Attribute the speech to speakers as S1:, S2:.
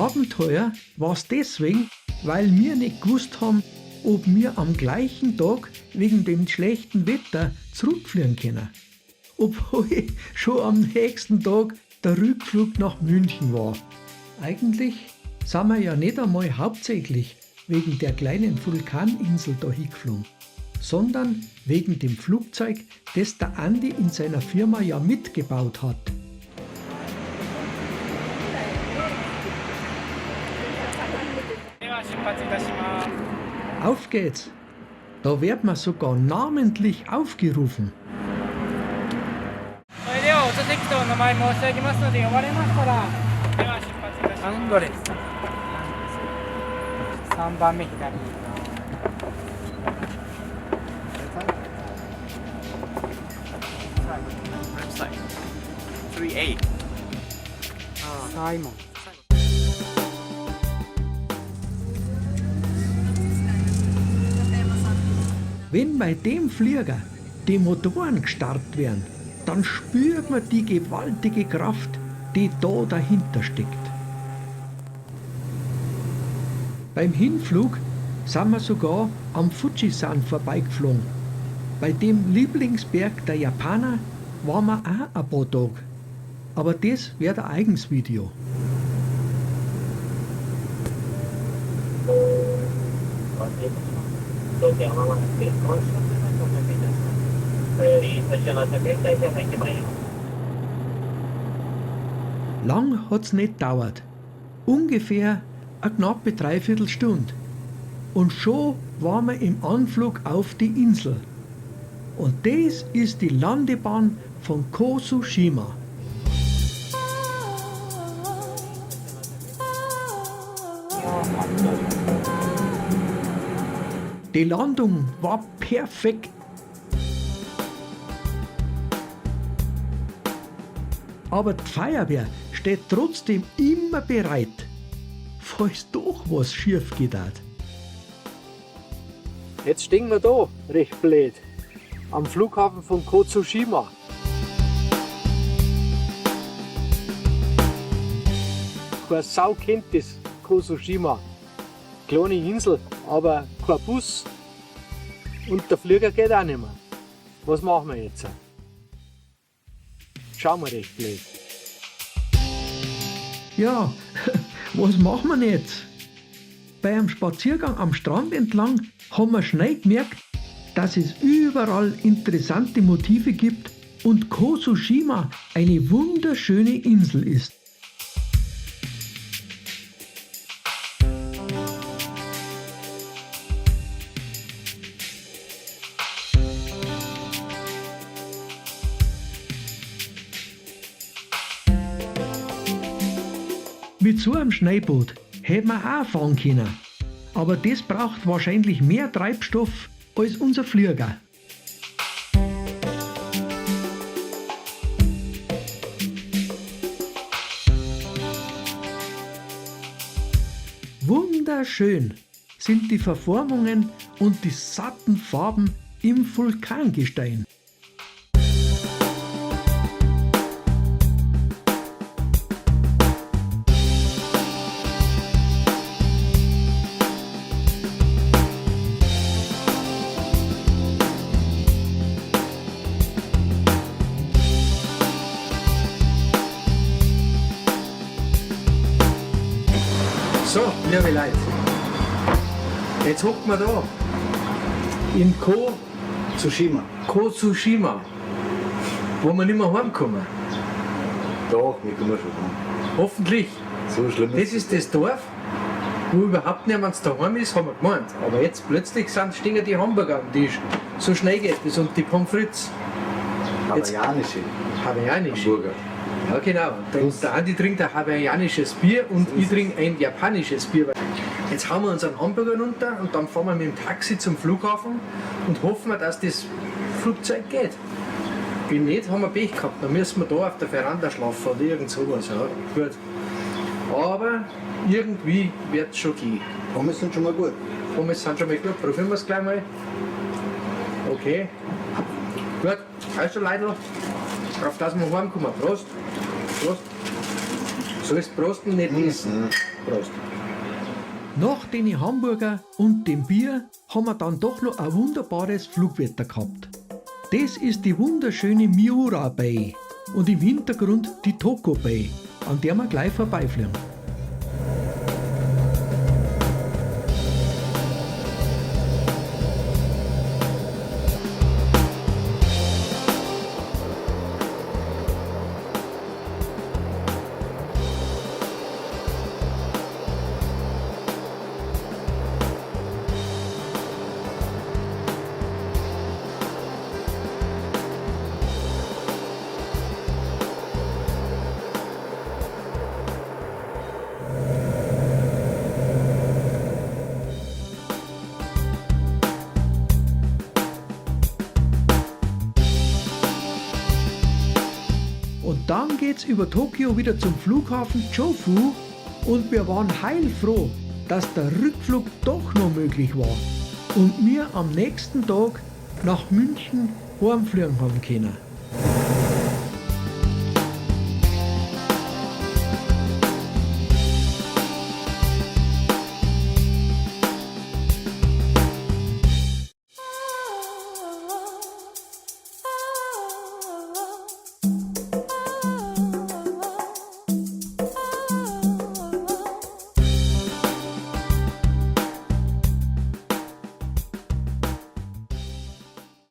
S1: Abenteuer war's deswegen, weil mir nicht gewusst haben, ob mir am gleichen Tag wegen dem schlechten Wetter zurückfliegen können. Obwohl schon am nächsten Tag der Rückflug nach München war. Eigentlich sind wir ja nicht einmal hauptsächlich wegen der kleinen Vulkaninsel da hingeflogen, sondern wegen dem Flugzeug, das der Andi in seiner Firma ja mitgebaut hat. Auf geht's! Da wird man sogar namentlich aufgerufen. Wenn bei dem Flieger die Motoren gestartet werden, dann spürt man die gewaltige Kraft, die da dahinter steckt. Beim Hinflug sind wir sogar am Fujisan vorbeigeflogen. Bei dem Lieblingsberg der Japaner waren wir auch ein paar Tage. Aber das wird ein eigenes Video. Lang hat's nicht dauert. Ungefähr eine knappe Dreiviertelstunde. Und schon waren wir im Anflug auf die Insel. Und das ist die Landebahn von Kosushima. Die Landung war perfekt. Aber die Feuerwehr steht trotzdem immer bereit, falls doch was schief geht. Hat.
S2: Jetzt stehen wir da, recht blöd, am Flughafen von Kozushima. Keine Sau kennt das, Kozushima. Kleine Insel, aber kein Bus. Und der Flieger geht auch nicht mehr. Was machen wir jetzt? Schauen wir recht blöd.
S1: Ja, was machen wir denn jetzt? Bei einem Spaziergang am Strand entlang haben wir schnell gemerkt, dass es überall interessante Motive gibt und Kosushima eine wunderschöne Insel ist. Mit so einem Schnellboot hätten wir auch fahren können. Aber das braucht wahrscheinlich mehr Treibstoff als unser Flieger. Wunderschön sind die Verformungen und die satten Farben im Vulkangestein.
S2: So, liebe Leute, jetzt hocken wir da in Ko
S3: Tsushima.
S2: Kozushima, wo wir nicht mehr heimkommen.
S3: Doch, wir kommen schon heim.
S2: Hoffentlich.
S3: So schlimm
S2: Das ist das Dorf, wo überhaupt niemand daheim ist, haben wir gemeint. Aber jetzt plötzlich stehen die Hamburger am Tisch. So schnell geht das und die Pommes frites. Jetzt-
S3: Hawaiianische
S2: Hawaiianisch.
S3: Hamburger.
S2: Ja, genau. Der Andi trinkt ein hawaiianisches Bier und ich trinke ein japanisches Bier. Jetzt hauen wir uns einen Hamburger runter und dann fahren wir mit dem Taxi zum Flughafen und hoffen wir, dass das Flugzeug geht. Wenn nicht, haben wir Pech gehabt. Dann müssen wir da auf der Veranda schlafen oder irgend sowas. Ja. Gut. Aber irgendwie wird es schon gehen.
S3: Pommes sind schon mal gut.
S2: Pommes sind schon mal gut. Probieren wir es gleich mal. Okay. Gut. Also Leute, auf dass wir heimkommen. Prost. Prost. Sollst Prosten nicht essen.
S3: Prost.
S1: Nach den Hamburger und dem Bier haben wir dann doch noch ein wunderbares Flugwetter gehabt. Das ist die wunderschöne Miura Bay und im Hintergrund die Toko Bay, an der wir gleich vorbeifliegen. Und dann geht's über Tokio wieder zum Flughafen Chofu und wir waren heilfroh, dass der Rückflug doch noch möglich war und wir am nächsten Tag nach München heimfliegen haben können.